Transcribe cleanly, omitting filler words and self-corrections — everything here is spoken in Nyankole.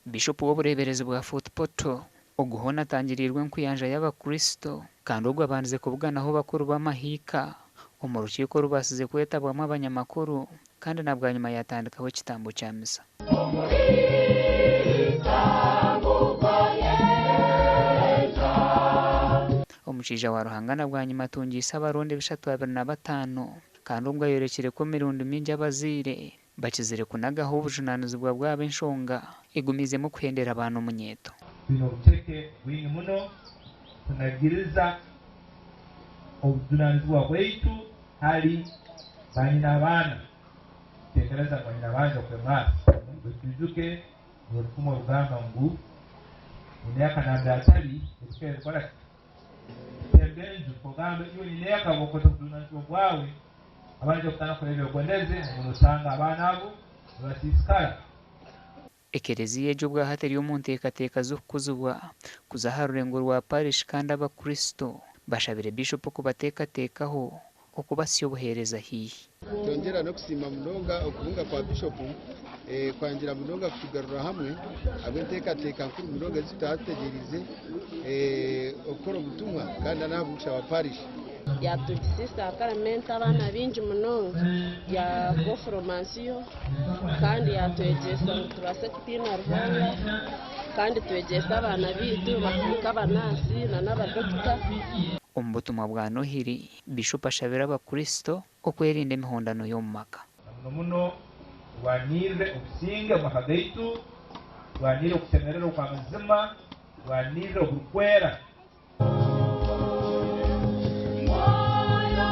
Bishopu w'obureeberezi bwa Fort Portal ogu hoona atangiriirwe enkuyanja y'abakristo kandi ogu abandize kubuganaho bakuru b'amahiika omu rukiiko orubaasize kwetabwamu abanyamakuru kandi na bwanyima yaatandikaho ekitambo kya misa. Omushaija wa Ruhanga na bwanyima atungiise abarundi 325 kandi obwo ayorekire ku emirundi mingi abazaire bakizire kunagaho obujunaanizibwa bwabo enshonga egumiizemu kuhendera abaana omunyeeto. Twine obuceke bwingi muno kunagiriza obujunanizibwa bwaitu hali banyina abaana. Tekereza ngu banyina abaana okwemwasa. Baitu twijuke ngu orufumu orugamba ngu nyineeka nambere atali ebika ebikora ki? Kutemba enju. Nk'ogamba iwe nyineeka obwokukozesa obujunanizibwa bwawe, abandi baija kutandika kukora ebyokondeze hanyuma nosanga abaana abo nibasiisikara. Ekereziya egi obwahati eri omu nteekateeka z'okukuzibwa kuza aha rurengo rwa parish kandi abakristo bashabire Bishopu kubateekateekaho okubatsya obuheereza haihi. Twongyera n'okusiima munonga okubunga kwa Bishopu kwangira munonga kutugarura hamwe ahabw'enteekateeka nkuru munonga ezi tutaba tutegyereize okukora obutumwa kandi n'ahabw'okushaba parish. Yatugisa isakaramento abaana baingi munonga ya koforomansiyo kandi yatwegyesa ngu tubaase kutiina Ruhanga kandi twegyese abaana baitu bafuuke abanaasi n'abadokita. Omu butumwa bwa Nohiri, Bishopu ashabire abakristo okwerinda emihondano y'omu maka. Na muno muno rwanirire obusinge omu maka gaitu, rwanirire okushemererwa okw'amazima, rwanirire oburikwera.